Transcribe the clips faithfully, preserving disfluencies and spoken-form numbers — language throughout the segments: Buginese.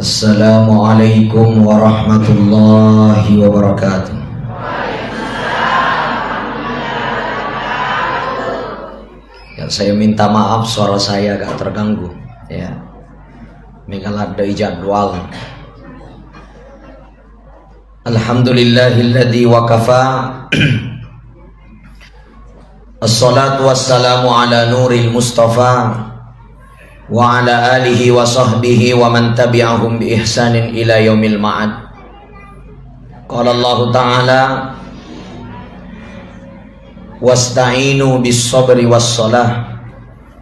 Assalamualaikum warahmatullahi wabarakatuh. Ya, saya minta maaf, suara saya agak terganggu. Ya. Mega ladde jadwal. Alhamdulillahilladzi wa kafa. Assalatu wassalamu ala nuril mustafa wa ala alihi wa sahbihi wa man tabi'ahum bi ihsanin ila yaumil ma'ad. Qala Allahu ta'ala, "Wasta'inu bis sabri was salah,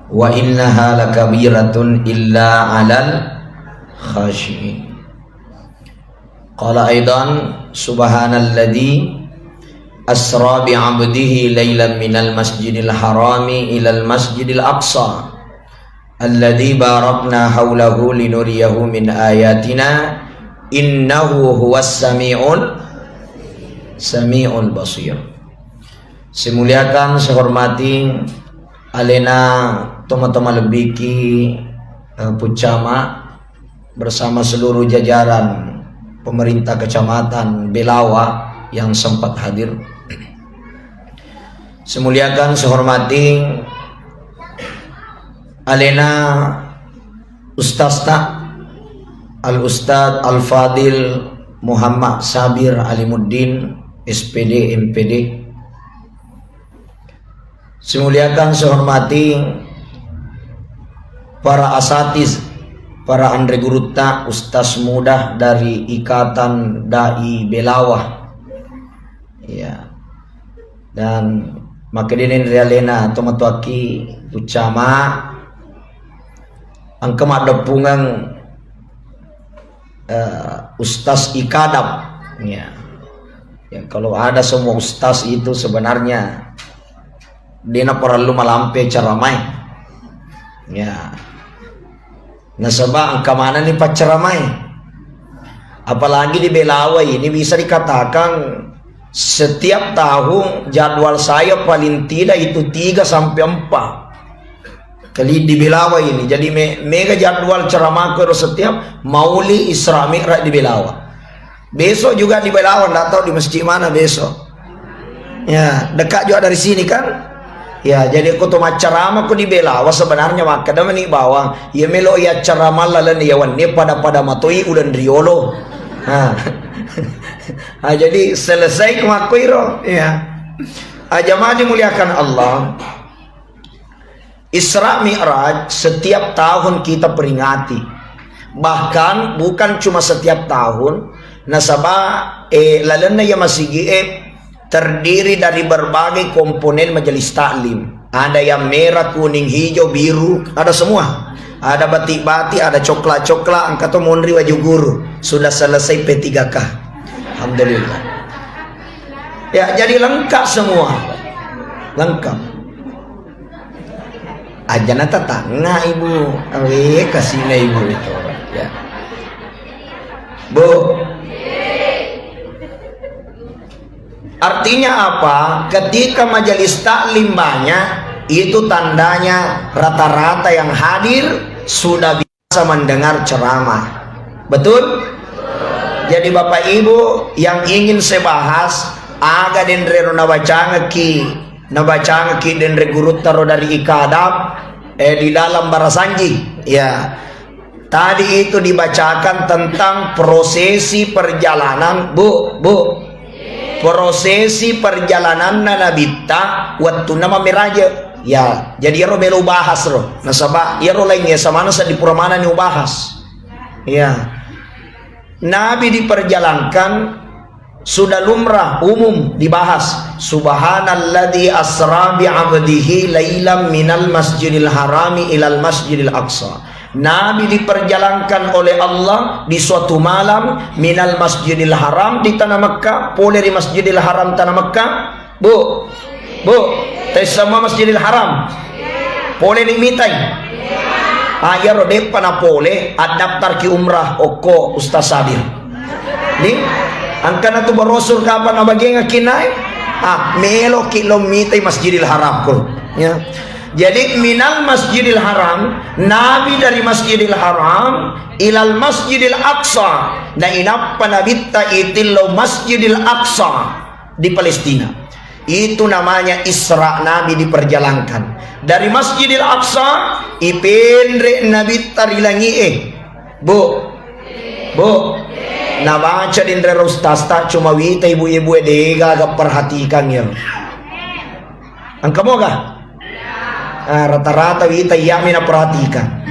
wa innaha lakabiratun illa alal khashi'in." Qala aidan, "Subhanalladzi asra bi 'abdihi lailan minal masjidil harami ilal masjidil aqsa, alladzi barakna haulahu linuriyahu min ayatina, innahu huwas sami'ul, sami'ul basir." Saya muliakan, saya hormati alena tomatoa malebbiki, eh, Pucama, bersama seluruh jajaran pemerintah Kecamatan Belawa yang sempat hadir. Saya muliakan, saya hormati alena Ustazta Al Ustaz Al Fadil Muhammad Sabir Alimuddin, S P D, M P D. Saya muliakan, saya hormati para asatiz, para anre gurutta, ustaz muda dari Ikatan Dai Belawa. Ya. Dan makkedani ri alena tomatoakki Pucama, engka maddeppungeng, eh, Ustaz Ikadab. Ya. Ya, kalau ada semua ustaz itu sebenarnya dena perlu malampe ceramai. Ya. Nasaba engka manenni pacceramai. Apalagi di Belawa ini bisa dikatakan setiap tahun jadwal saya paling tidak itu tiga sampai empat kali di Belawa ini. Jadi me-, mega jadwal ceramahku ero setiap mauli Isra Mi'raj di Belawa. Besok juga di Belawa, ndak tahu di masjid mana besok. Ya, dekat juga dari sini kan? Ya, jadi aku tuh maccarama ku di Belawa sebenarnya makkeda mani bawang. Ya melo ya ceramah lalan ya wan, pada-pada matoi udan riolo. Nah. Ah, jadi selesai ku makkuiro, ya. Ah, jamaah dimuliakan Allah. Isra Mi'raj setiap tahun kita peringati. Bahkan bukan cuma setiap tahun, nasaba, eh, lalenna ya masigi, eh, terdiri dari berbagai komponen majelis taklim. Ada yang merah, kuning, hijau, biru, ada semua. Ada batik-batik, ada coklat-coklat, engka to monri waju guru. Sudah selesai P tiga K. Alhamdulillah. Ya, jadi lengkap semua. Lengkap. Aja na tatanga ibu. Awe, kasihna ibu itu. Ya. Bu. Artinya apa? Ketika majelis taklim banyak, itu tandanya rata-rata yang hadir sudah bisa mendengar ceramah. Betul? Jadi Bapak Ibu, yang ingin saya bahas, aga denrero nabacangeki, nabacangeki denre gurutta ro dari Ikadab, eh, di dalam Barasanji. Ya. Tadi itu dibacakan tentang prosesi perjalanan, Bu, Bu. Prosesi perjalananna Nabitta wettunna mammiraje. Ya, jadi ero melo ubahas ro. Nasaba ero laingnge samana seddi pura manenni ubahas. Ya. Nabi diperjalankan sudah lumrah umum dibahas, "Subhanalladzi asra bi 'abdihi lailam minal masjidil harami ilal masjidil aqsa." Nabi diperjalankan oleh Allah di suatu malam minal masjidil haram di tanah Mekah, pole di masjidil haram tanah Mekah. Bu, Bu, tes semua masjidil haram. Pole ni mitai. Ah, iyaro deppa na pole, addaftarki umrah okko Ustaz Sabir. Ni, angkana tu brosur kapan nabagengaki nae? Ah, meloki lo mitai Masjidil Haram ko. Ya. Jadi, minal Masjidil Haram, Nabi dari Masjidil Haram ilal Masjidil Aqsa, na inappa Nabitta itillau Masjidil Aqsa di Palestina. Itu namanya Isra, Nabi diperjalankan dari Masjidil Aqsa, ipenre Nabitta ri langi'e. Bu, Bu, nabaca denre ustazta, cuma wita ibu-ibu e, degaga perhatikan ya. Engka moga? Ah, rata-rata wita iya mi naperhatikan.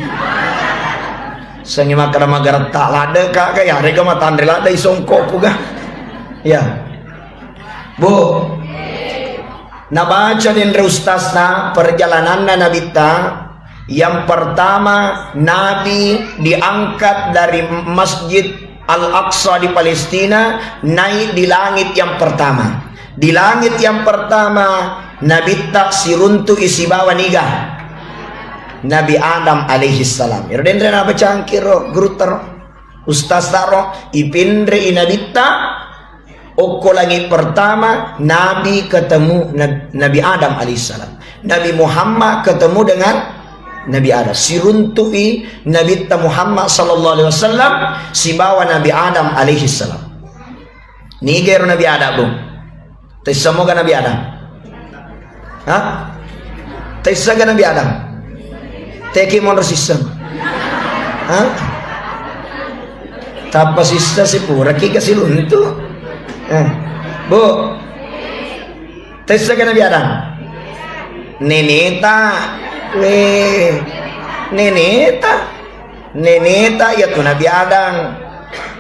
Sengi makkeda magaretta ladde ka, ka ya, rega matanre ladde isongkokku ga. Ya. Bu, nabaca denre ustazna perjalananna Nabitta. Yang pertama, Nabi diangkat dari Masjid Al-Aqsa di Palestina, naik di langit yang pertama. Di langit yang pertama, Nabitta siruntu'i sibawa niga? Nabi Adam alaihi salam. Ero denre nabacangki ro, gurutta ro, ustazta ro, ipenre'i Nabitta, okko langit pertama, Nabi ketemu Nab-, Nabi Adam alaihissalam. Nabi Muhammad ketemu dengan Nabi Adam. Siruntu'i Nabitta Muhammad sallallahu alaihi wasallam sibawa Nabi Adam alaihissalam. Niga ero Nabi Adam, Bu? Tessa moga Nabi Adam? Ha? Tessa ga Nabi Adam? Teki monro sisseng. Ha? Tappa sissa sipura ki kasi luntu. Eh. Bu. Tessa ga Nabi Adam? Neneta. Weh. Neneta. Neneta yatu Nabi Adam.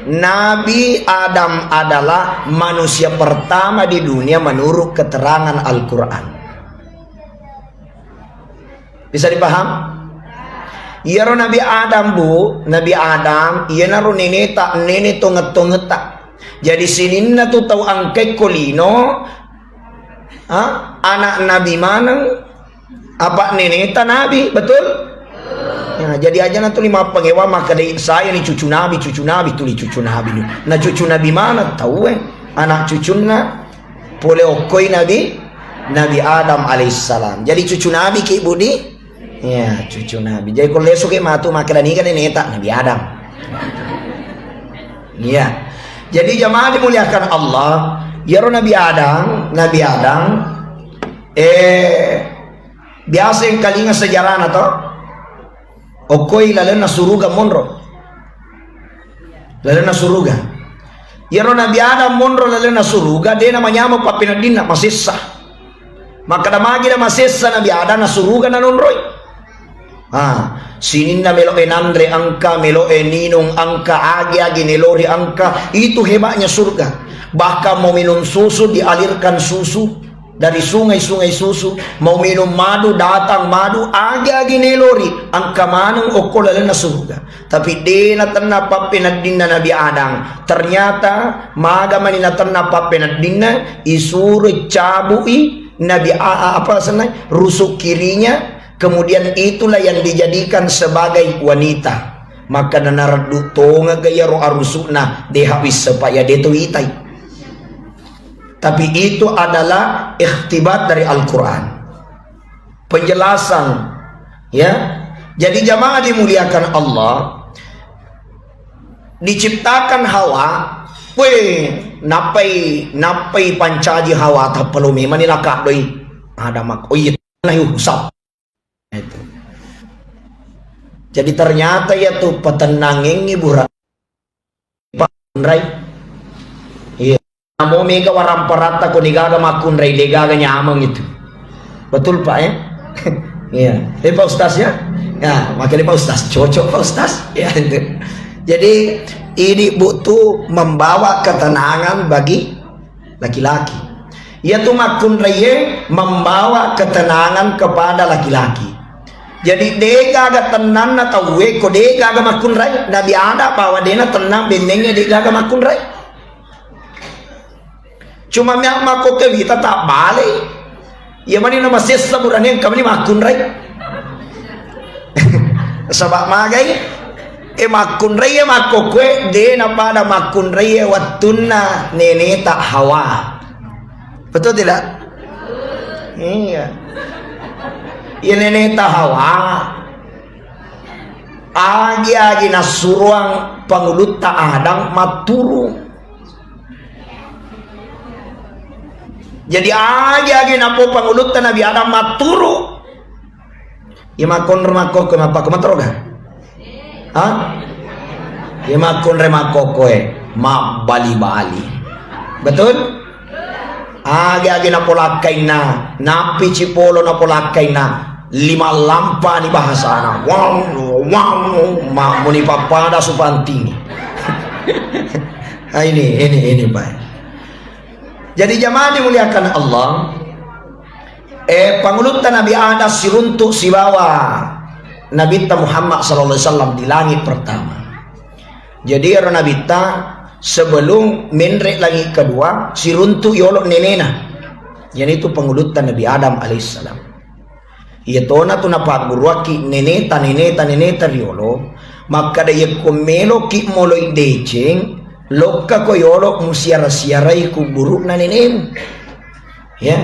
Nabi Adam adalah manusia pertama di dunia menurut keterangan Al-Quran. Bisa dipaham? Iyaro Nabi Adam, Bu, Nabi Adam, iyanaro neneta, nene tongeng-tongetta. Jadi sininna tu tau engkae ko lino, ha? Anak Nabi maneng, apa neneta Nabi, betul? Ya, jadi aja nanti lima pengewa maka dei saya ni cucu Nabi, cucu Nabi, tuli cucu Nabi ni. Nah, cucu Nabi mana? Tahu eh, anak cucunna pole okkoi Nabi, Nabi Adam alaihissalam. Jadi cucu Nabi ki, Budi? Ya, cucu Nabi. Jadi kalau lesu ki matu maka niga neneta Nabi Adam. Iya. Jadi jamaah dimuliakan Allah, iyaro Nabi Adam, Nabi Adam, eh, biasa engkalinga sejarahna to? Okkoi lalenna suruga monro. Lalenna suruga. Iyaro Nabi Adam monro lalenna suruga, de namanyameng pappeneddinna, masessa. Makkeda magi na masessa Nabi Adam, na suruga nanonroi. Ah, sininna melo'e nanre engka, melo'e ninung engka, agi-agi nelori engka. Itu hebatnya surga. Bahkan mau minum susu dialirkan susu dari sungai-sungai susu, mau minum madu datang madu, agi-agi nelori engka maneng okko lalenna surga. Tapi de natenna pappeneddinna Nabi Adam. Ternyata maga mani natenna pappeneddinna, isuro cabui Nabi A-, apa asenna, rusuk kirinya, kemudian itulah yang dijadikan sebagai wanita. Maka nanareddu tongeng ga iyaro arusukna, deha wisseng pa iya de to itai. Tapi itu adalah ikhtibar dari Al-Quran. Penjelasan, ya. Jadi jamaah dimuliakan Allah, diciptakan Hawa, weh, nappai, nappai pancaji Hawa, tappa lo memang ni lakaddoi Adam mak-, oh iya, lah, yuk, usap. Itu. Jadi ternyata ya tu petennangengi bura-, Pak, makkunrai. Iya. Namo mega waramparatta ko degaga makkunrai, degaga nyameng itu. Betul, Pak, ya? Iya. Eh, Pak Ustaz, ya? Ya, makanya Pak Ustaz, cocok Pak Ustaz. Ya, itu. Jadi, ini butuh membawa ketenangan bagi laki-laki. Iya tu makkunraiye membawa ketenangan kepada laki-laki. Jadi degaga tennanna tauwe ko degaga makkunrai. Nabi Adam bawa dena tennang bennengnge degaga makkunrai. Cuma mia makko ke wita tak bale. Iya mani na masessa burane engka mani makkunrai. Saba magai? E makkunrai e makko kue de na pada makkunrai e wettunna neneta Hawa. Betul tidak? Iya. Iya neneta Hawa, agi-agi nassuroang pangulutta Adam matturu. Jadi agi-agi napo pangulutta Nabi Adam matturu. Iya makkonro makkokko mappakko matteroga? Ha? Iya makkonre makkokko e mabbali-bali. Betul? Agi-agi napolakkainna, nappici polo napolakkainna, lima lampani bahasana. Wow, wow, ma muni pappada supantingi. Ah, ini, ini, ini, Pak. Jadi jamaah dimuliakan Allah, eh, pangulutta Nabi Adam siruntuk sibawa Nabitta Muhammad sallallahu alaihi wasallam di langit pertama. Jadi ero Nabitta sebelum menre langit kedua, siruntuk yolo nenena. Jadi itu pangulutta Nabi Adam alaihissalam. Iya tona tu napagguruakki neneta, neneta, neneta riolo, makkada, "Yekko meloki moloi deceng, lokkako yolo musiara-siarai kuburu'na nenemu." Ya.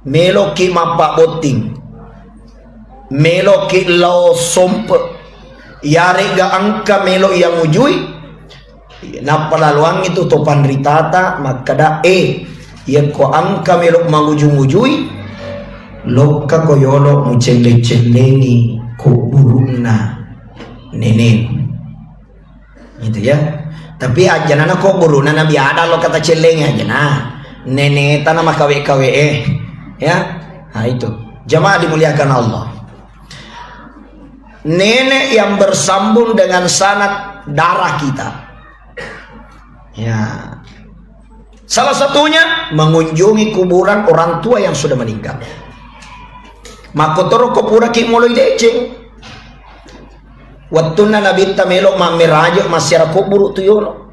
Meloki mappabbotting. Meloki lao sompe. Yaregga engka melo iya mujui, Nappa laluangngi tu to panritata makkeda, "Eh, yekko engka melo mangujung-ujui, lokkako yolo mucelle-cellengi kuburu'na nenemu." Gitu ya. Tapi ajana na kuburu'na Nabi Adam lo kata cellengi ajana. Neneta na makawe-kawe eh. Ya. Nah, itu. Jamaah dimuliakan Allah. Nenek yang bersambung dengan sanad darah kita. Ya. Salah satunya mengunjungi kuburan orang tua yang sudah meninggal. Makkotoro ko puraki moloi deceng. Wettunna Nabitta melo mammeraje massiara kuburu tu yolo.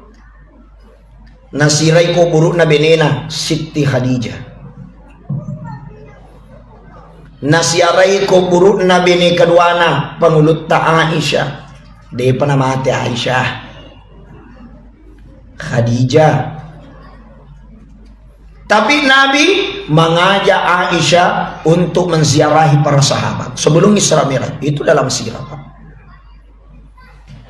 Nasiarai kuburu'na benena Sitti Khadijah. Nasiarai kuburu'na bene keduana pangulutta Aisyah. Depa namate Aisyah. Khadijah. Tapi Nabi mengajak Aisyah untuk menziarahi para sahabat sebelum Isra Mi'raj. Itu dalam sirah, Pak.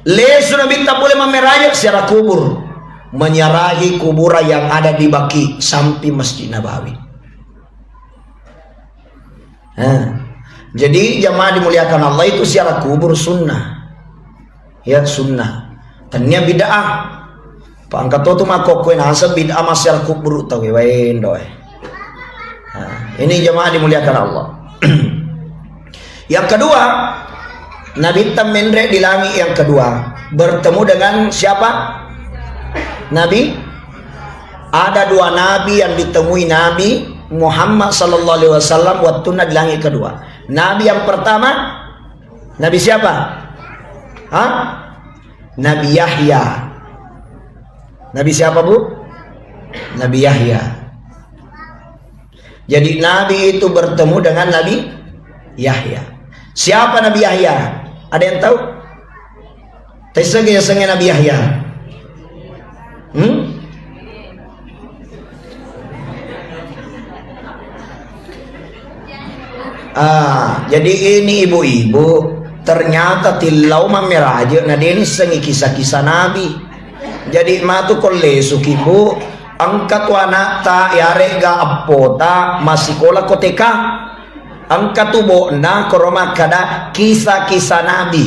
Lesu Nabitta pole mammeraje siara kubur, menziarahi kuburan yang ada di Baqi samping Masjid Nabawi. Nah, jadi jamaah dimuliakan Allah, itu siara kubur sunnah. Ya, sunnah. Tania bid'ah. Pangkato tu makkokkoe naseng bid'ah massiara kuburu tau e, wae ndo e. Nah, ini jamaah dimuliakan Allah. Yang kedua, Nabitta menre di langit yang kedua, bertemu dengan siapa? Nabi. Ada dua nabi yang ditemui Nabi Muhammad sallallahu alaihi wasallam waktunna di langit kedua. Nabi yang pertama, Nabi siapa? Hah? Nabi Yahya. Nabi siapa, Bu? Nabi Yahya. Jadi Nabi itu bertemu dengan Nabi Yahya. Siapa Nabi Yahya? Ada yang tahu? Taisseng yasengnge Nabi Yahya? Hmm? Ah, jadi ini ibu-ibu, ternyata tillau mammeraje na de nissengi kisah-kisah Nabi. Jadi matu kollesuki, Bu, engka tu anakta yarega eppota massikola ko T K. Engka tu bo'na koro makkada kisah-kisah Nabi.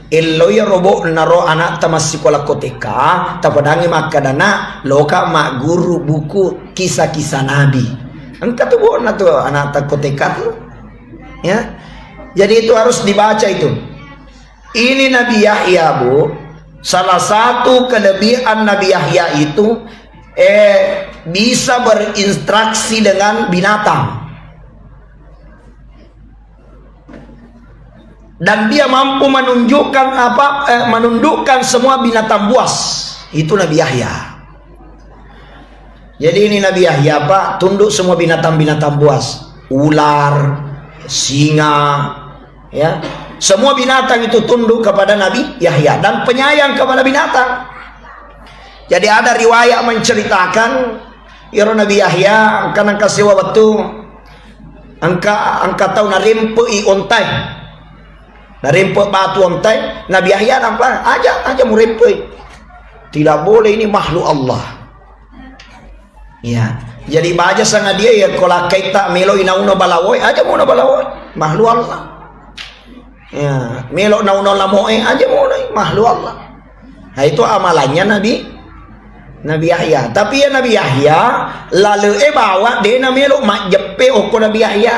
Ello iyaro bo'na ro anakta massikola ko T K, tapadangi makkada, "Nak, loka magguru buku kisah-kisah Nabi." Engka tu bo'na tu anakta ko T K tu. Ya. Jadi itu harus dibaca itu. Ini Nabi Yahya, Bu, salah satu kelebihan Nabi Yahya itu, eh, bisa berinteraksi dengan binatang. Dan dia mampu menunjukkan apa, eh, menundukkan semua binatang buas. Itu Nabi Yahya. Jadi ini Nabi Yahya, Pak, tunduk semua binatang-binatang buas. Ular, singa, ya. Semua binatang itu tunduk kepada Nabi Yahya dan penyayang kepada binatang. Jadi ada riwayat menceritakan, iyaro Nabi Yahya, engkana engka sewa wettu, Engka, engka tau narempe'i ontae. Narempe' batu ontae, Nabi Yahya nampa, "Aja, aja murempe'i. Tidak boleh, ini makhluk Allah." Ya. Jadi baja sangadie, ya, ko lakkaitta melo inauno balawoe, aja muno balawoe. Makhluk Allah. Ya, melo nauno lamoe, aja muno, makhluk Allah. Nah, itu amalannya Nabi, Nabi Yahya. Tapi ya Nabi Yahya, lale'e bawa de' namelo majjeppe okko Nabi Yahya.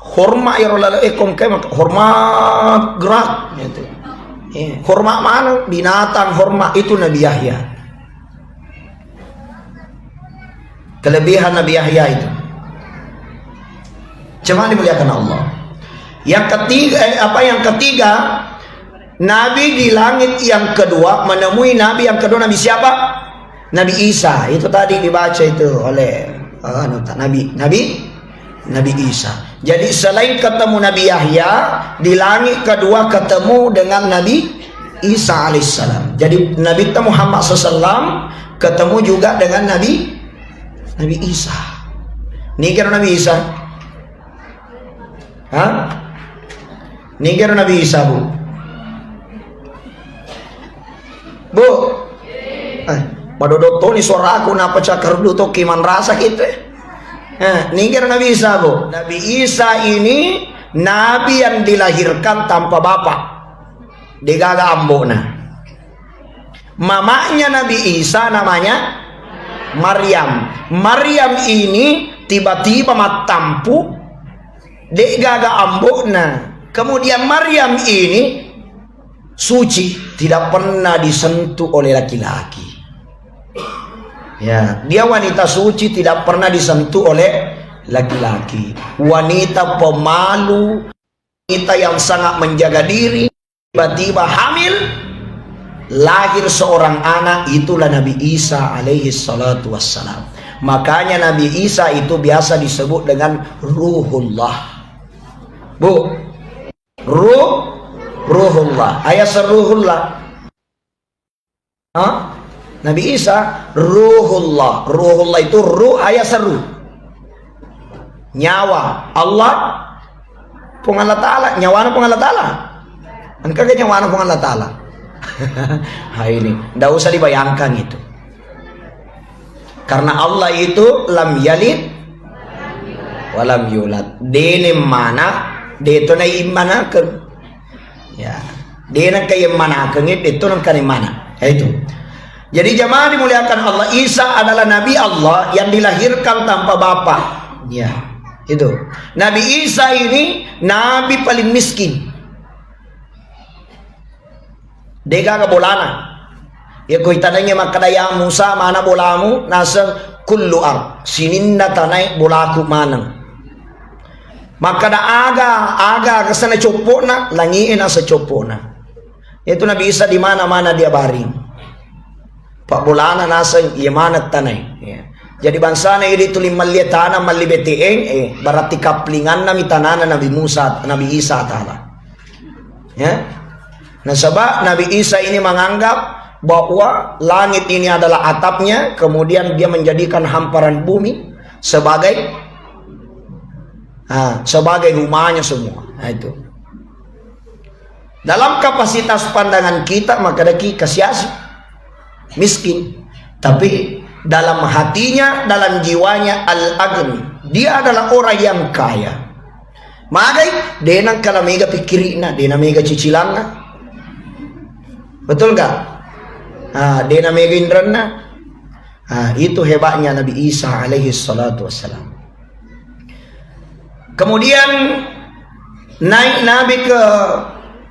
Horma' iyaro lale'e kongke maka horma' gerak gitu. Ya, horma' mana? Binatang horma' itu Nabi Yahya. Kelebihan Nabi Yahya itu. Cuma dimuliakan Allah. Yang ketiga, eh, apa yang ketiga, Nabi di langit yang kedua menemui Nabi yang kedua, Nabi siapa? Nabi Isa. Itu tadi dibaca itu oleh, eh, anu, Nabi, Nabi, Nabi Isa. Jadi selain ketemu Nabi Yahya, di langit kedua ketemu dengan Nabi Isa alaihissalam. Jadi Nabi Muhammad sallallahu alaihi wasallam ketemu juga dengan Nabi Nabi Isa. Nigero Nabi Isa? Hah? Nigero Nabi Isa, Bu? Bu? Eh, madodo toni suaraku, napa cakar du toki manrasa kita? Eh, nigero Nabi Isa, Bu? Nabi Isa ini nabi yang dilahirkan tanpa bapak. Degaga ambona. Mamanya Nabi Isa namanya Maryam. Maryam ini tiba-tiba mattampu, de'gaga ambokna. Kemudian Maryam ini suci, tidak pernah disentuh oleh laki-laki. Ya, dia wanita suci, tidak pernah disentuh oleh laki-laki. Wanita pemalu, wanita yang sangat menjaga diri, tiba-tiba hamil, lahir seorang anak, itulah Nabi Isa alaihi salatu wassalam. Makanya Nabi Isa itu biasa disebut dengan Ruhullah. Bu, Ruh, Ruhullah. Ayah Ruhullah. Hah? Nabi Isa, Ruhullah. Ruhullah itu ruh, ayah seru. Nyawa. Allah, Puang Allah Ta'ala. Nyawana Puang Allah Ta'ala. Engka ke nyawana Puang Allah Ta'ala? Hai ini, ndak usah dibayangkan itu. Karena Allah itu lam yalid walam yulad. Dene mana, deto na imanakan. Ya. De nengka yang mana kengit itu nengka yang mana. Ya itu. Jadi jamaah dimuliakan Allah, Isa adalah Nabi Allah yang dilahirkan tanpa bapak. Ya, itu. Nabi Isa ini nabi paling miskin. Degaga bolana. Ya ko itananya makkada, "Ya Musa, mana bolamu?" Naseng, "Kullu ar, sininna tanai bolaku maneng." Makkada, "Aga, aga kesana coppo'na?" Langi'e nasa coppo'na. Itu Nabi Isa di mana-mana dia baring. Pak bolana naseng, iya mana tanai. Ya. Jadi bangsana idi tuli malli tanah, malli B T N, eh, berarti kaplinganna mi tanana Nabi Musa, Nabi Isa Ta'ala. Ya. Nasaba Nabi Isa ini menganggap bahwa langit ini adalah atapnya, kemudian dia menjadikan hamparan bumi sebagai, ah, sebagai rumahnya semua. Nah, itu. Dalam kapasitas pandangan kita, maka daki kasiasi, miskin. Tapi dalam hatinya, dalam jiwanya, al-aghni. Dia adalah orang yang kaya. Magai, de nengka namega pikkiri'na, de namega cicilanna. Betul nggak? Ah, de namega inrenna. Ah, itu hebatnya Nabi Isa alaihi salatu wassalam. Kemudian naik Nabi ke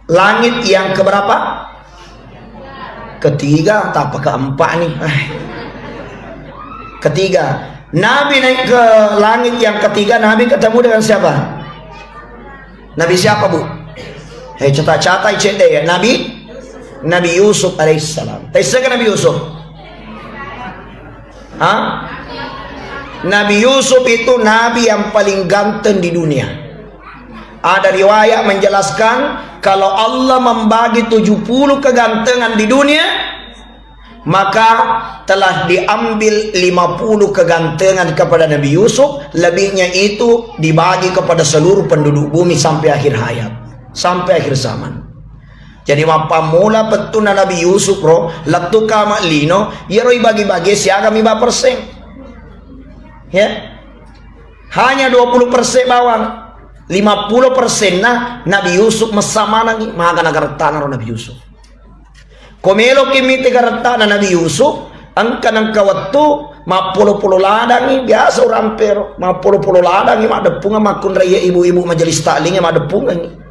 langit yang keberapa? Ketiga, tak apa keempat nih. Ah. Ketiga. Nabi naik ke langit yang ketiga, Nabi ketemu dengan siapa? Nabi siapa, Bu? Eh, catat-catat, cek deh ya. Nabi, Nabi Yusuf alaihissalam. Taisseng Nabi Yusuf? Hah? Nabi Yusuf itu nabi yang paling ganteng di dunia. Ada riwayat menjelaskan, kalau Allah membagi tujuh puluh kegantengan di dunia, Maka telah diambil lima puluh kegantengan kepada Nabi Yusuf, lebihnya itu dibagi kepada seluruh penduduk bumi sampai akhir hayat. Sampai akhir zaman. Jadi, mappammula pettunna Nabi Yusuf ro, lettu kama lino, iyaro ibagi-bagi siaga mi ba persen. Ya. Hanya dua puluh persen bawang. Lima puluh persenna Nabi Yusuf messa manengngi, maga nagartana ro Nabi Yusuf. Ko meloki mite garettana Nabi Yusuf, engka nengka wettu mappolo-polo ladangngi, biasa urampero, mappolo-polo ladangngi maddeppungeng makkunraiye ibu-ibu majelis taklingnge maddeppungengngi.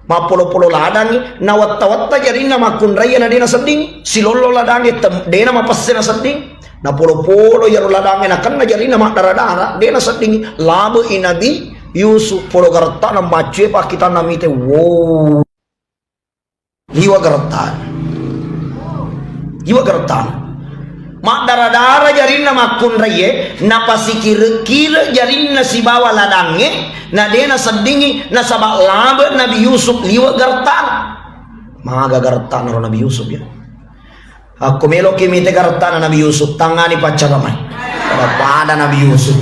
Mappolo-polo ladangngi, nawetta-wetta jarinna makkunraiye na de nasedding, silollo ladangnge tem-, de namapesse nasedding, napolo-polo iyaro ladangnge nakenna jarinna maddara-dara, de nasedding, labe'i Nabi Yusuf polo garettana maccue pakkitanna mite, wow. Liwa' garettana. Liwa' garettana. Maddara-dara jarinna makkunraiye, napasikire-kire jarinna sibawa ladangnge, na de naseddingi, nasaba labe' Nabi Yusuf liwa' garettana. Maga garettana ro Nabi Yusuf, ya. Akko meloki mite garettana Nabi Yusuf, tangngani paccaga mai. Pada-pada Nabi Yusuf.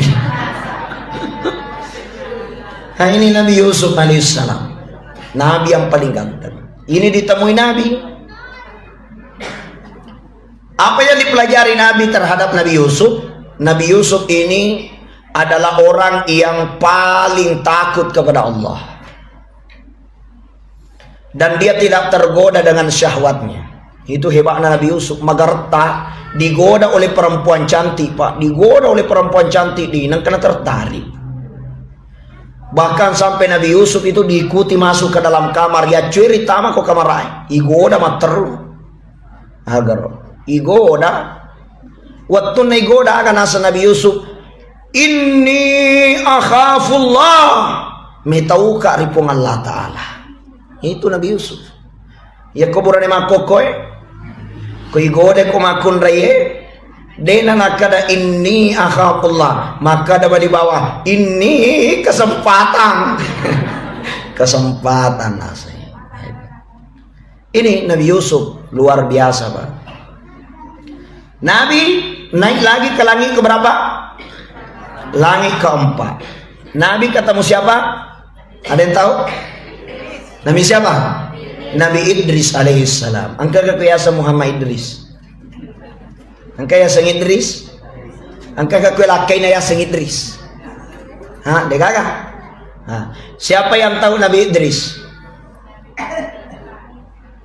Nah, ini Nabi Yusuf alaihissalam. Nabi yang paling ganteng. Ini ditemui Nabi. Apa yang dipelajari Nabi terhadap Nabi Yusuf? Nabi Yusuf ini adalah orang yang paling takut kepada Allah. Dan dia tidak tergoda dengan syahwatnya. Itu hebatnya Nabi Yusuf. Magaretta digoda oleh perempuan cantik, Pak. Digoda oleh perempuan cantik, di nengkana tertarik. Bahkan sampai Nabi Yusuf itu diikuti masuk ke dalam kamar. Ya, cueri tama ko kamarai. Igoda matteru. Agaro. Igoda. Wettunna igoda aga naseng Nabi Yusuf, "Inni akhafullah." Metauka ri Puang Allah Ta'ala. Itu Nabi Yusuf. Yakko burane makkokkoe, ko igoda ko makkunraie, dena nakkada, "Inni akhafullah." Makkada ba di bawah, "Inni kesempatan." Kesempatan naseng. Ini Nabi Yusuf luar biasa, Pak. Nabi naik lagi ke langit keberapa? Langit keempat. Nabi ketemu siapa? Ada yang tahu? Nabi siapa? Nabi Idris alaihissalam. Engka ke biasa Muhammad Idris. Engka yaseng Idris? Engka ka kue lakkaina yaseng Idris? Ha, degaga? Ha. Siapa yang tahu Nabi Idris?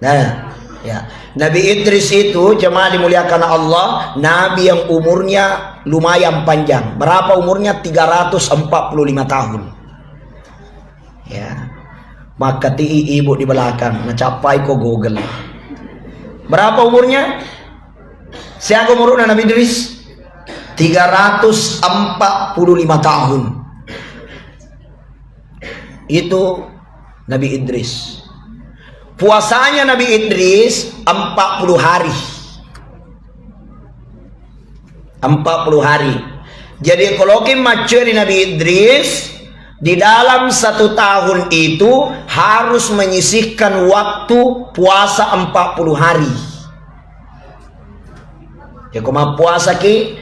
Nah, ya. Nabi Idris itu jemaah dimuliakan Allah, nabi yang umurnya lumayan panjang. Berapa umurnya? Tiga ratus empat puluh lima tahun. Ya. Maka ti ibu di belakang, nacapai ko Google. Berapa umurnya? Siaga umurna Nabi Idris? Tiga ratus empat puluh lima tahun. Itu Nabi Idris. Puasanya Nabi Idris empat puluh hari. Empat puluh hari. Jadi, kolokin maccue ri Nabi Idris, di dalam satu tahun itu harus menyisihkan waktu puasa empat puluh hari. Ya, ko mappuasaki,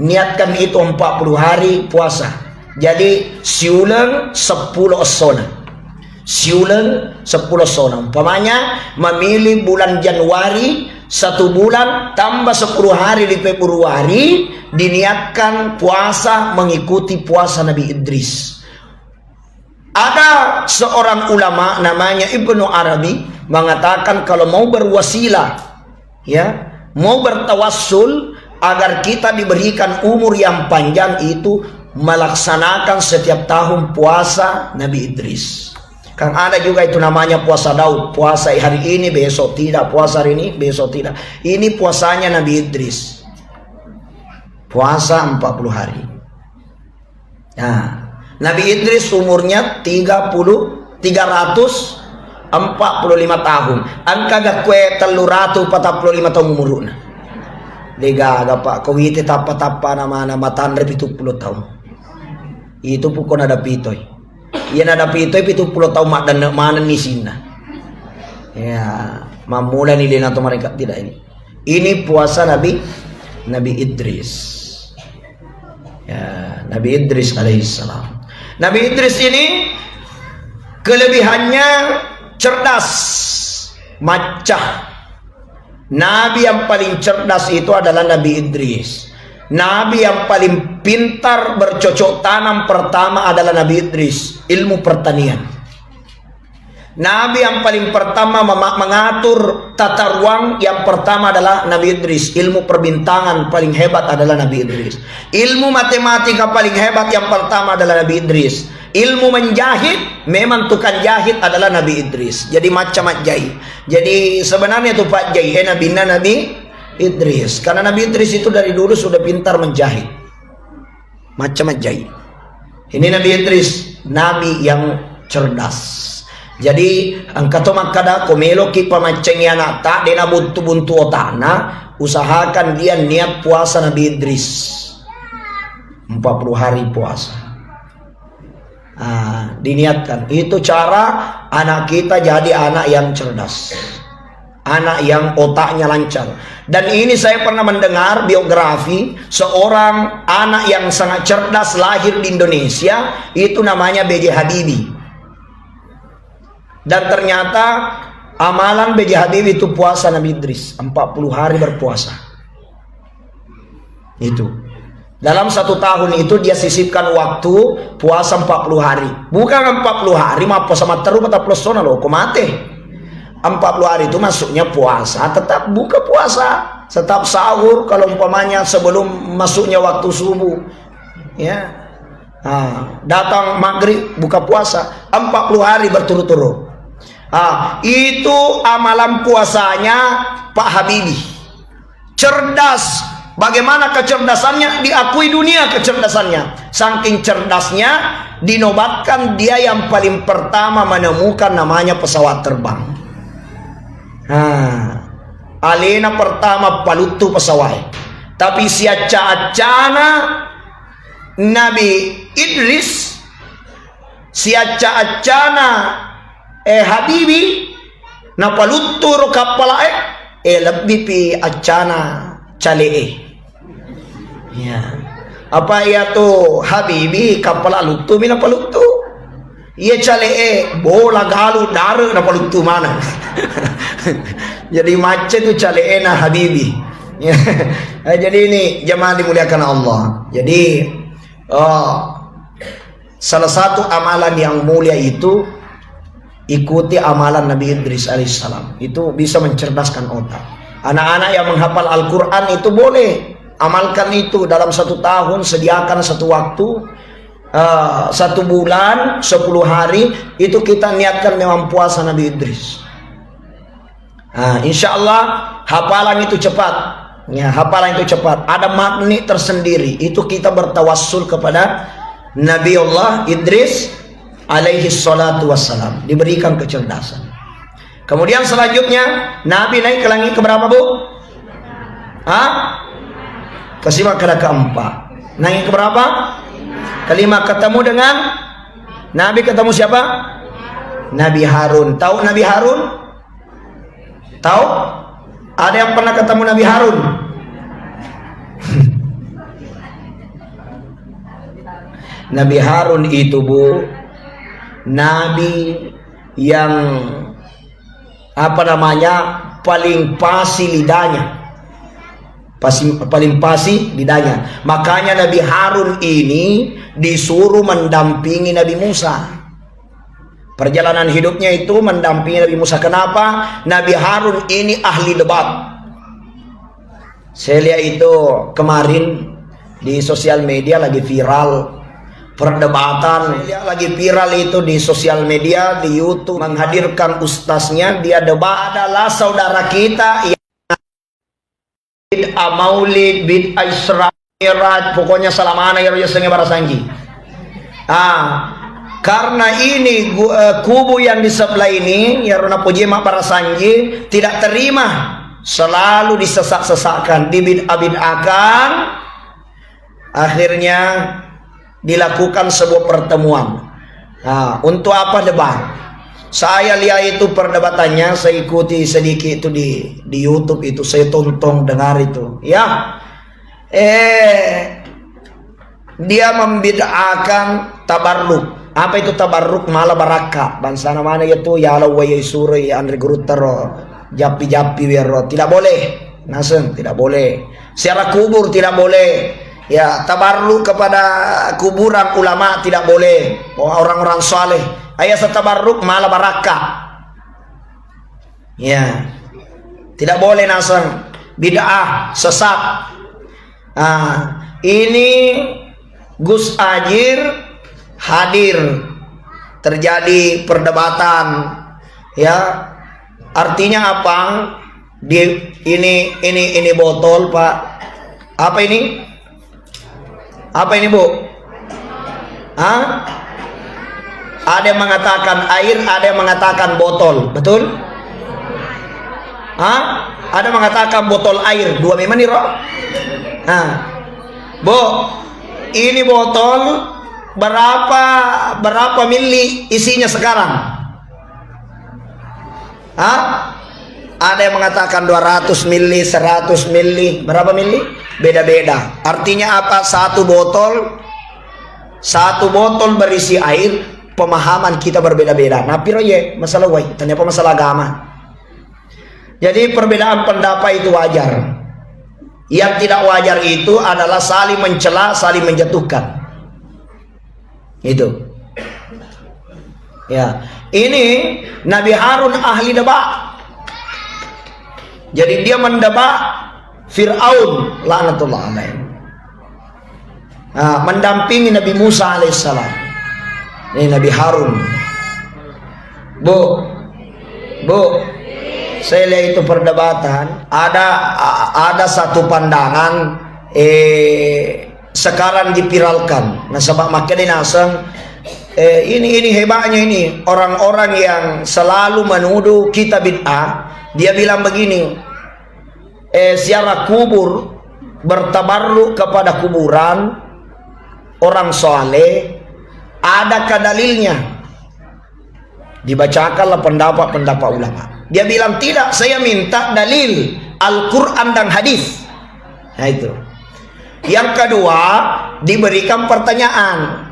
niatkan itu empat puluh hari puasa. Jadi, siuleng seppulo essona. Siuleng seppulo essona. Umpamanya, memilih bulan Januari, satu bulan tambah sepuluh hari di Februari, diniatkan puasa mengikuti puasa Nabi Idris. Ada seorang ulama namanya Ibnu Arabi mengatakan, kalau mau berwasilah, ya, mau bertawassul agar kita diberikan umur yang panjang, itu melaksanakan setiap tahun puasa Nabi Idris. Kan ada juga itu namanya puasa Daud, puasa hari ini, besok tidak, puasa hari ini, besok tidak. Ini puasanya Nabi Idris. Puasa empat puluh hari. Nah, Nabi Idris umurnya tiga puluh, tiga ratus empat puluh lima tahun. Engka ga kue tellu ratu patappulo lima tahun umurna. Degaga, Pak, ko wite tappa-tappa namana matanre pitu puluh tahun. Itu pukona dapitoi. Iya, nadapitoi pitu puluh tahun maddanne manenni sinna. Ya, mammulani lena to mereka tidak ini. Ini puasa Nabi Nabi Idris. Ya, Nabi Idris alaihissalam. Nabi Idris ini kelebihannya cerdas, macca. Nabi yang paling cerdas itu adalah Nabi Idris. Nabi yang paling pintar bercocok tanam pertama adalah Nabi Idris, ilmu pertanian. Nabi yang paling pertama mema-, mengatur tata ruang yang pertama adalah Nabi Idris. Ilmu perbintangan paling hebat adalah Nabi Idris. Ilmu matematika paling hebat yang pertama adalah Nabi Idris. Ilmu menjahit, memang tukang jahit adalah Nabi Idris. Jadi macam majjai. Jadi sebenarnya itu Pak Jai, eh, Nabi Nabi Idris. Karena Nabi Idris itu dari dulu sudah pintar menjahit. Macca majjai. Ini Nabi Idris, nabi yang cerdas. Jadi, engka to makkada, ko meloki pamaccengi anakta, de nabuntu-buntu otakna, usahakan dia niat puasa Nabi Idris. Empat puluh hari puasa. Ah, diniatkan. Itu cara anak kita jadi anak yang cerdas. Anak yang otaknya lancar. Dan ini saya pernah mendengar biografi seorang anak yang sangat cerdas lahir di Indonesia, itu namanya B J Habibie. Dan ternyata amalan B J Habibie itu puasa Nabi Idris, empat puluh hari berpuasa. Itu. Dalam satu tahun itu dia sisipkan waktu puasa empat puluh hari. Bukan empat puluh hari, mappuasa matteru, patappulo essona lo, ko mate. Empat puluh hari itu maksudnya puasa, tetap buka puasa, tetap sahur kalau umpamanya sebelum masuknya waktu subuh. Ya. Nah, datang maghrib, buka puasa empat puluh hari berturut-turut. Ah, itu amalan puasanya Pak Habibie. Cerdas. Bagaimana kecerdasannya? Diakui dunia kecerdasannya. Saking cerdasnya, dinobatkan dia yang paling pertama menemukan namanya pesawat terbang. Nah, alena pertama paluttu pesawat. Tapi siacca-accana Nabi Idris, siacca-accana, eh, Habibie, napalutturo kappala'e, eh, lebbipi accana cale'e. Ya. Apa iyatu Habibie kappala luttumi napaluttu? Iya cale'e bola galu dare napaluttu maneng. Jadi macca tu cale'ena Habibie. Ya. Eh, jadi ini jamaah dimuliakan Allah. Jadi, oh, salah satu amalan yang mulia itu ikuti amalan Nabi Idris alaihissalam. Itu bisa mencerdaskan otak. Anak-anak yang menghafal Al-Quran itu boleh amalkan itu dalam satu tahun, sediakan satu waktu, eh, satu bulan, sepuluh hari, itu kita niatkan memang puasa Nabi Idris. Nah, insya Allah hafalan itu cepat. Ya, hafalan itu cepat. Ada magnet tersendiri. Itu kita bertawassul kepada Nabi Allah Idris alaihi salatu wassalam. Diberikan kecerdasan. Kemudian selanjutnya, Nabi naik ke langit keberapa, Bu? Hah? Kesima, ke keempat. Naik keberapa? Kelima, ketemu dengan Nabi, ketemu siapa? Nabi Harun. Tahu Nabi Harun? Tahu? Ada yang pernah ketemu Nabi Harun? Nabi Harun itu, Bu, nabi yang, apa namanya, paling pasi lidahnya. Pasi, paling pasi lidahnya. Makanya Nabi Harun ini disuruh mendampingi Nabi Musa. Perjalanan hidupnya itu mendampingi Nabi Musa. Kenapa? Nabi Harun ini ahli debat. Saya lihat itu kemarin di sosial media lagi viral perdebatan. Saya lihat lagi viral itu di sosial media, di YouTube, menghadirkan ustaznya, dia debat adalah saudara kita yang bid'ah maulid, bid'ah Isra Mi'raj, pokoknya salamana iyaro yasengnge barasanji. Ah, karena ini gu-, eh, kubu yang di sebelah ini, iyaro napojie mabbarasanji, tidak terima, selalu disesak-sesakkan, dibid'ah-bid'ahkan, akhirnya dilakukan sebuah pertemuan. Nah, untuk apa debat? Saya lihat itu perdebatannya, saya ikuti sedikit itu di, di YouTube itu, saya tonton, dengar itu. Ya, eh, dia membid'ahkan tabarruk. Apa itu tabarruk? Mala barakka. Bangsana mana ya tu, ya Allah, wayai suroi, anre gurutta ro, jappi-jappi wero. Tidak boleh. Naseng, tidak boleh. Ziarah kubur tidak boleh. Ya, tabarruk kepada kuburan ulama tidak boleh. Orang-orang saleh. Ayasa tabarruk mala barakka. Ya. Tidak boleh naseng. Bid'ah, sesat. Ah, ini Gus Ajir hadir. Terjadi perdebatan. Ya. Artinya apa? Di ini ini ini botol, Pak. Apa ini? Apa ini, Bu? Hah? Ada yang mengatakan air, ada yang mengatakan botol, betul? Hah? Ada mengatakan botol air, dua memang nih, Roh? Nah, Bu, ini botol berapa berapa mili isinya sekarang? Hah? Ada yang mengatakan dua ratus mili, seratus mili, berapa mili? Beda-beda. Artinya apa? Satu botol, satu botol berisi air, pemahaman kita berbeda-beda. Nah, piro ye masalah wai, ternyata masalah agama. Jadi perbedaan pendapat itu wajar. Yang tidak wajar itu adalah saling mencela, saling menjatuhkan. Itu. Ya, ini Nabi Harun ahli deba. Jadi dia mendeba Fir'aun laknatullah alaih. Nah, mendampingi Nabi Musa alaihissalam. Ini Nabi Harun. Bu, Bu, saya lihat itu perdebatan. Ada a- ada satu pandangan eh sekarang dipiralkan. Nasaba makkeda naseng, eh, ini ini hebatnya ini orang-orang yang selalu menuduh kita bid'ah. Dia bilang begini, eh, ziarah kubur, bertabarruk kepada kuburan orang soleh, adakah dalilnya? Dibacakanlah pendapat-pendapat ulama. Dia bilang, "Tidak, saya minta dalil Al-Quran dan hadis." Nah, itu. Yang kedua, diberikan pertanyaan.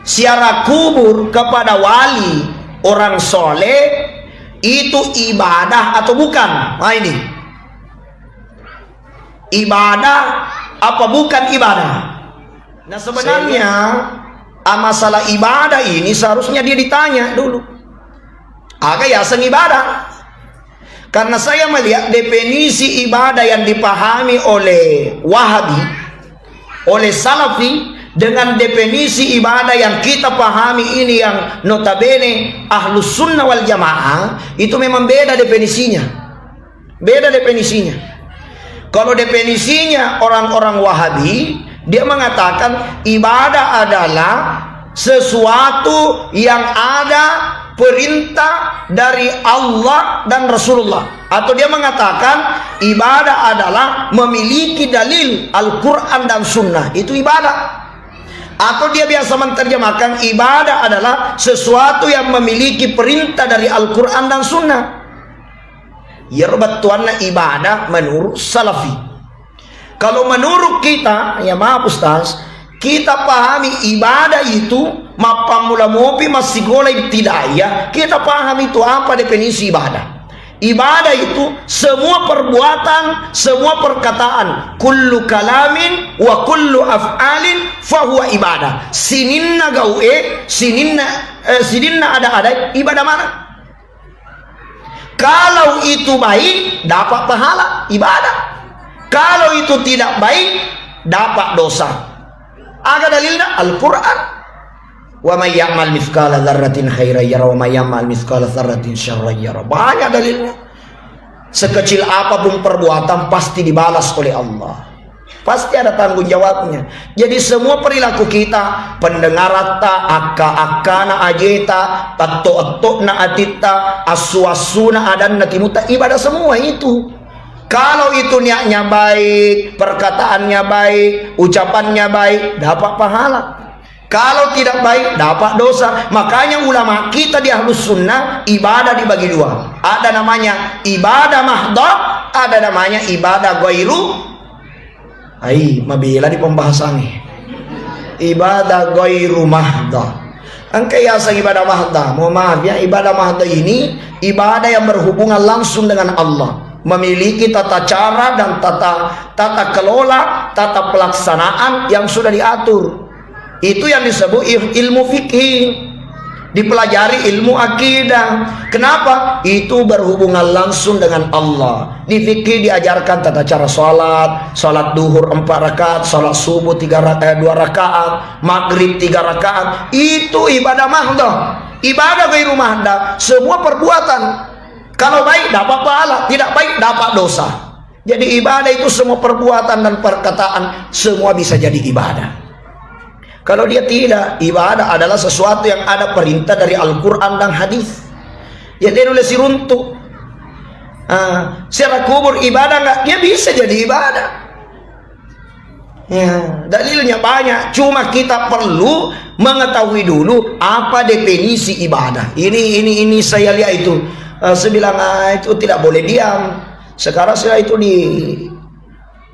Ziarah kubur kepada wali, orang soleh, itu ibadah atau bukan? Nah, ini. Ibadah apa bukan ibadah? Nah, sebenarnya, ah, masalah ibadah ini seharusnya dia ditanya dulu. Aga yaseng ibadah? Karena saya melihat definisi ibadah yang dipahami oleh Wahabi, oleh Salafi, dengan definisi ibadah yang kita pahami ini, yang notabene Ahlus Sunnah wal Jamaah, itu memang beda definisinya. Beda definisinya. Kalau definisinya orang-orang Wahabi, dia mengatakan ibadah adalah sesuatu yang ada perintah dari Allah dan Rasulullah. Atau dia mengatakan ibadah adalah memiliki dalil Al-Quran dan Sunnah. Itu ibadah. Atau dia biasa menerjemahkan ibadah adalah sesuatu yang memiliki perintah dari Al-Quran dan Sunnah. Iyaro bettuanna ibadah menurut Salafi. Kalau menurut kita, ya maaf Ustaz, kita pahami ibadah itu mappammula mopi massikola ibtidaiyah, kita pahami itu apa definisi ibadah. Ibadah itu semua perbuatan, semua perkataan, kullu kalamin wa kullu af'alin fahuwa ibadah. Sininna gau'e, sininna eh, sininna ada-ada ibadah mana? Kalau itu baik, dapat pahala ibadah. Kalau itu tidak baik, dapat dosa. Aga dalilna? Al-Quran. Wa may ya'mal mithqala dzarratin khairan yara wa may ya'mal mithqala dzarratin syarran yara. Banyak dalilnya. Sekecil apapun perbuatan pasti dibalas oleh Allah. Pasti ada tanggung jawabnya. Jadi semua perilaku kita, pendengaratta, akka-akkana ajeta, etto-ettona atitta, assu-assuna adanna timuta, ibadah semua itu. Kalau itu niatnya baik, perkataannya baik, ucapannya baik, dapat pahala. Kalau tidak baik, dapat dosa. Makanya ulama kita di Ahlus Sunnah, ibadah dibagi dua. Ada namanya ibadah mahdoh, ada namanya ibadah ghairu. Ai, mabela di pembahasannya. Ibadah ghairu mahdoh. Engka yaseng ibadah mahdoh. Mohon maaf ya, ibadah mahdoh ini ibadah yang berhubungan langsung dengan Allah. Memiliki tata cara dan tata tata kelola, tata pelaksanaan yang sudah diatur. Itu yang disebut il- ilmu fikih. Dipelajari ilmu akidah. Kenapa? Itu berhubungan langsung dengan Allah. Di fikih diajarkan tata cara sholat, sholat duhur empat rakaat, sholat subuh tiga ra- eh, dua rakaat, maghrib tiga rakaat. Itu ibadah mahdoh. Ibadah ghairu mahdoh, semua perbuatan. Kalau baik dapat pahala, tidak baik dapat dosa. Jadi ibadah itu semua perbuatan dan perkataan, semua bisa jadi ibadah. Kalau dia tidak, ibadah adalah sesuatu yang ada perintah dari Al-Quran dan hadis. Ya, dia nulis siruntu. Ah, ziarah kubur ibadah nggak? Ya, bisa jadi ibadah. Ya, dalilnya banyak. Cuma kita perlu mengetahui dulu apa definisi ibadah. Ini ini ini saya lihat itu. Eh, saya bilang, "Ah, itu tidak boleh diam." Sekarang saya itu di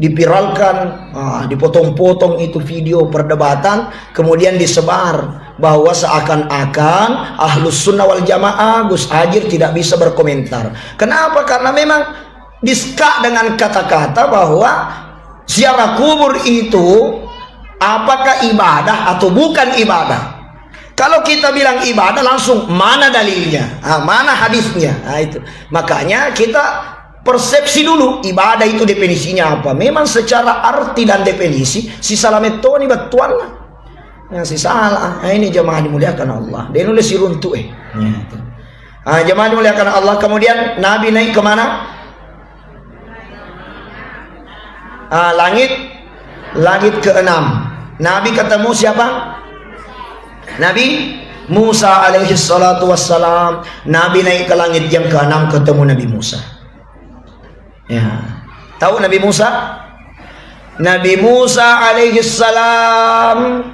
diviralkan, ah, dipotong-potong itu video perdebatan, kemudian disebar bahwa seakan-akan Ahlus Sunnah wal Jamaah, Gus Ajir tidak bisa berkomentar. Kenapa? Karena memang disekat dengan kata-kata bahwa ziarah kubur itu apakah ibadah atau bukan ibadah. Kalau kita bilang ibadah, langsung mana dalilnya, ah, mana hadisnya. Nah, itu. Makanya kita persepsi dulu ibadah itu definisinya apa. Memang secara arti dan definisi si salamettoni bettuanna. Nah, si salah. Nah, ini jamaah dimuliakan Allah. Dia nulis siruntu eh. Ya, itu. Ah, jamaah dimuliakan Allah. Kemudian Nabi naik ke mana? Ah, langit, langit keenam. Nabi ketemu siapa? Nabi Musa alaihi salatu wassalam. Nabi naik ke langit yang keenam, ketemu Nabi Musa. Ya. Tahu Nabi Musa? Nabi Musa alaihi salam,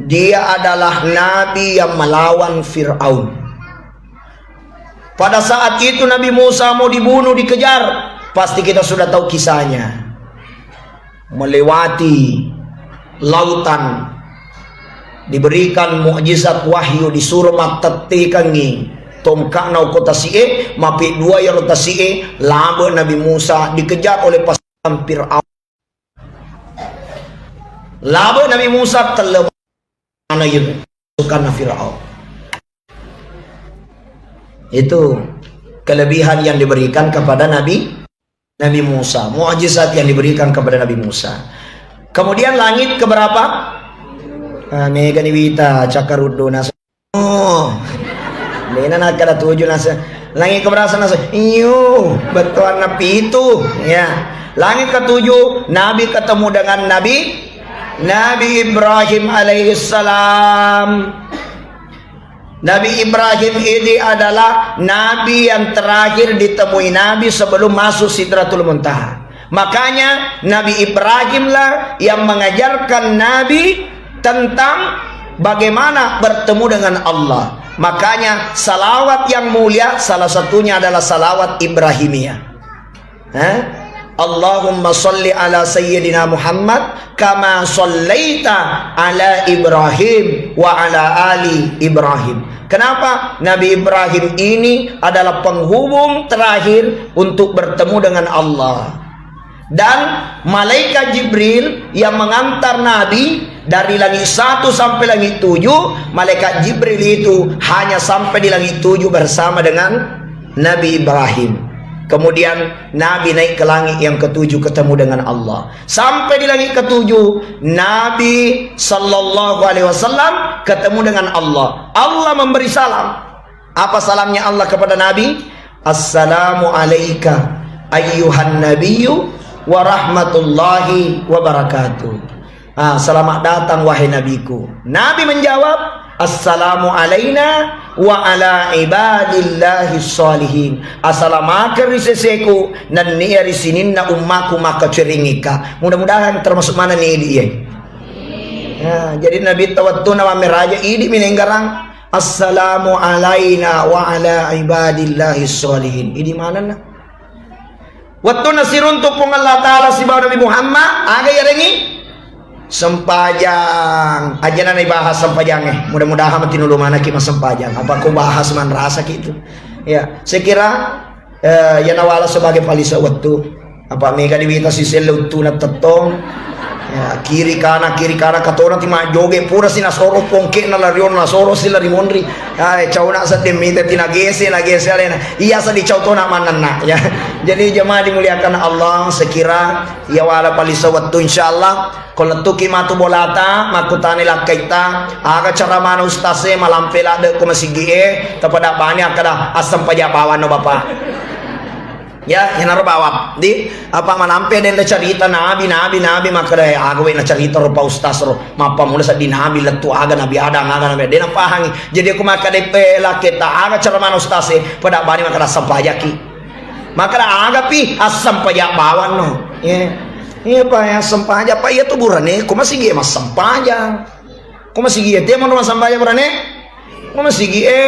dia adalah nabi yang melawan Firaun. Pada saat itu Nabi Musa mau dibunuh, dikejar. Pasti kita sudah tahu kisahnya. Melewati lautan, diberikan mukjizat wahyu, disuruh mattettekangngi tongka'na okko tasi'e, mapi dua iyaro tasi'e, labe Nabi Musa, dikejar oleh pasukan Firaun. Labe Nabi Musa, telle mana itu pasukanna Firaun. Itu kelebihan yang diberikan kepada Nabi Nabi Musa, mukjizat yang diberikan kepada Nabi Musa. Kemudian langit keberapa? Ah, megani wita cakkaruddu nas. Oh. Mena nakkada tuju nas. Langit keberapa nas? Iyo, bettuanna pitu. Ya. Langit ketujuh, Nabi ketemu dengan Nabi Nabi Ibrahim alaihissalam. Nabi Ibrahim ini adalah nabi yang terakhir ditemui Nabi sebelum masuk Sidratul Muntaha. Makanya Nabi Ibrahimlah yang mengajarkan Nabi tentang bagaimana bertemu dengan Allah. Makanya salawat yang mulia salah satunya adalah salawat Ibrahimiyah. Eh? Allahumma salli ala sayyidina Muhammad kama sallaita ala Ibrahim wa ala ali Ibrahim. Kenapa? Nabi Ibrahim ini adalah penghubung terakhir untuk bertemu dengan Allah. Dan malaikat Jibril yang mengantar Nabi dari langit satu sampai langit tujuh, malaikat Jibril itu hanya sampai di langit tujuh bersama dengan Nabi Ibrahim. Kemudian Nabi naik ke langit yang ketujuh ketemu dengan Allah. Sampai di langit ketujuh, Nabi sallallahu alaihi wasallam ketemu dengan Allah. Allah memberi salam. Apa salamnya Allah kepada Nabi? "Assalamu alaika ayyuhan nabiyyu wa rahmatullahi wa barakatuh." Ah, "Selamat datang, wahai nabiku." Nabi menjawab, "Assalamu alaina wa ala ibadillahi sholihin." Asalamakeng ri seseku nennia ri sininna ummaku makkacuringika. Mudah-mudahan termasuk mana nih dia. Ya, jadi Nabitta wettunna mammeraja, idi mi nenggarang, "Assalamu alaina wa ala ibadillahi sholihin." Idi manenna. Wettunna siruntu Puang Allah Ta'ala sibawa Nabi Muhammad, aga yarengngi? Sempajang. Ajana naibahas sempajangnge. Mudah-mudahan matinulu manaki massempajang. Apa ku bahas manrasaki itu. Ya, saya kira, eh, ya nawala sebagai palisa wettu. Apa mega diwita siselle uttuna tettong. Ya, kiri kanan, kiri kanan, katona ti majjoge, pura si nasoro pongke na larion, nasoro si lari monri. Ai, cauna sedde mita ti nagese, nagese alena. Iya sa dicau tona manenna, ya. Jadi jemaah dimuliakan Allah, sekira ya wala palisa wettu, insyaallah. Ko lettuki matu bolata, makkutani lakkaitta, aga cara mana ustaz e malampe ladde ko masigi e, tapada bani akkada assempajang bawanno bapak. Ya, iyanaro bawang. Di, apa malampe dende carita nabi, nabi, nabi, makkeda, "Eh, aga we nacarita ro pa ustaz ro, mappammula seddi nabi lettu aga nabi Adam, aga nabi Adam." De napahangi. Jadi aku makkeda, "Eh, lakketa aga cara mana ustaz e?" Pada bani makkeda, "Assempajaki." Makkeda, "Aga pi?" "Assempajang bawanno." Iya. Iya, Pak, ya, assempajang, Pak, iya tu burane, ko masigi e massempajang. Ko masigi e, te mono massempajang burane? Ko masigi e,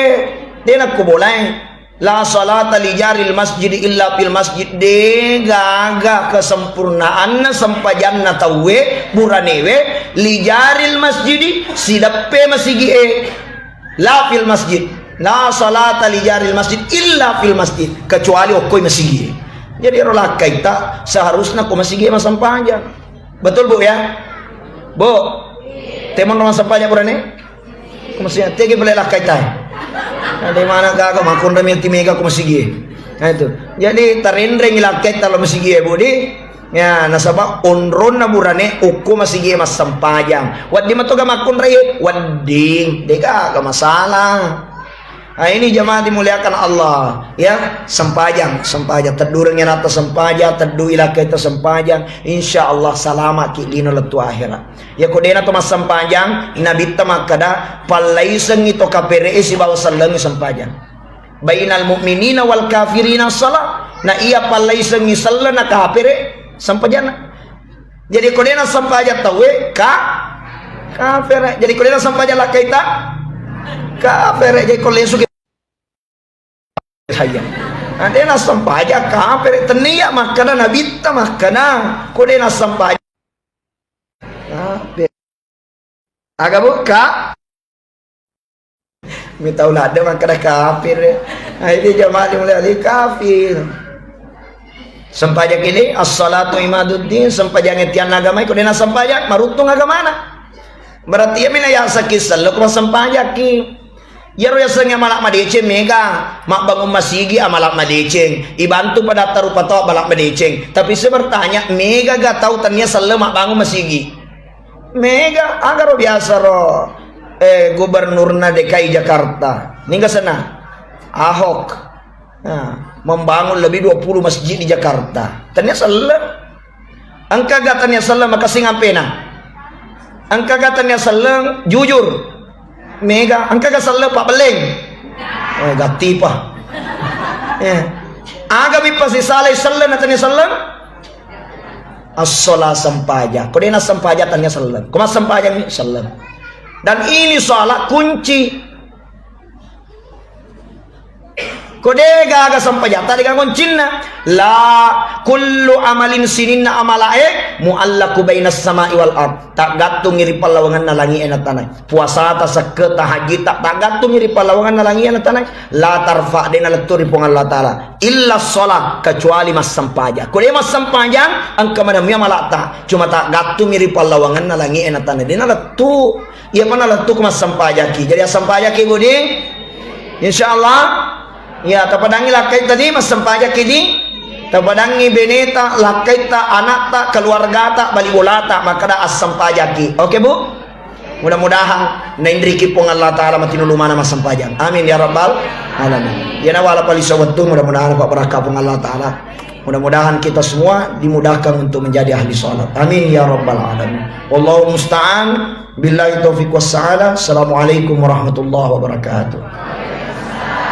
de nakko bolae. La salata li jaril masjid illa fil masjid. De gaga kesempurnaanna sempajanna tauwe, buranewe, li jaril masjid, sideppe masigi e. La fil masjid. La salata li jaril masjid illa fil masjid. Kecuali okkoi masigi e. Jadi ero lakkaitta seharusna ko masigi e massempajang. Betul, Bu, ya? Bu, temon rumah sempajang burane? Ko masigi e, tegi pale lakkai tai. Nah, de mana gaga makkunrai mi ti mega ko masigi e. Nah, itu. Jadi tarenrengi lakkai talo masigi e, Bu, di. Ya, nasaba onronna burane ukku masigi e massempajang. Wedding matoga makkunrai e, wedding. De gaga masalah. Nah, ini jemaah dimuliakan Allah, ya, sempajang, sempajang. Teddurengngi anatta sempajang, teddui lakkaita sempajang. Insya Allah salamaki lino lettu akhirat. Ya, ko dena to massempajang, Nabitta makkada, pallaisengngi to kapere e sibawa sellengngi sempajang. Bainal mu'minina wal kafirina salat. Na iya pallaisengngi selleng na kapere sempajanna. Jadi ko dena sempajang tauwe, ka-, kafere. Jadi ko dena sempajang lakkaita, kafere. Jadi ko lesu saya. Nah, dena sempajang kafere. Tennia makkada Nabitta makkada, ko dena sempajang. Kafere. Aga bukka? Mi tau ladde makkada kafir. Nah, itu jamaah dimulai lagi kafir. Sempajang ini as-salatu imaduddin, sempajang tianna agama, ko dena sempajang, maruttung agamana. Berarti iya mina yasaki sello ko sempajaki. Iyaro yasengnge amala madeceng mega, mabbangun masigi amala madeceng, ibantu padatta rupa tau amala madeceng. Tapi saya bertanya, mega ga tau tennia sello mabbangun masigi? Mega, agaro biasa ro, eh, gubernurna D K I Jakarta. Ningga senna? Ahok. Nah, membangun lebih dua puluh masjid di Jakarta. Tennia selleng. Engka ga tennia selleng makessing ampena? Engka ga tennia selleng jujur? Mega. Engka ga selleng pabbelleng? Eh, gattipa. Eh. Aga mi pasisalai selleng na tennia selleng? As-sholat, sempajang. Ko dena sempajang tennia selleng. Ko massempajang ni selleng. Dan ini sholat kunci. Ko de gaga sempajang, tadi gaga kuncinna. La kullu amalin sininna amalae muallaku bainas samai wal ard. Taggattungi ri pallawanganna langi e na tanae. Puasata, sekketa, hajjita, taggattungi ri pallawanganna langi e na tanae. La tarfa, de nalettu ri Puang Allah Ta'ala. Illa sholat, kecuali massempajang. Ko de massempajang, engka maneng mi amalata. Cuma taggattungi ri pallawanganna langi e na tanae. De nalettu. Iya pa nalettu ko massempajaki. Jadi assempajaki, Budi? Insya Allah. Ya, tapadangi lakkai tadi massempajaki di. Tapadangi beneta, lakkaitta, anakta, keluargata, bali bolata, makkada assempajaki. Oke, Bu? Mudah-mudahan nainriki Puang Allah Ta'ala matinulu mana massempajang. Amin ya rabbal alamin. Ya nawala palisa wettu, mudah-mudahan apa barakah Puang Allah Ta'ala. Mudah-mudahan kita semua dimudahkan untuk menjadi ahli sholat. Amin ya rabbal alamin. Wallahu musta'an. Billahi taufiq wassa'adah. Assalamualaikum warahmatullahi wabarakatuh.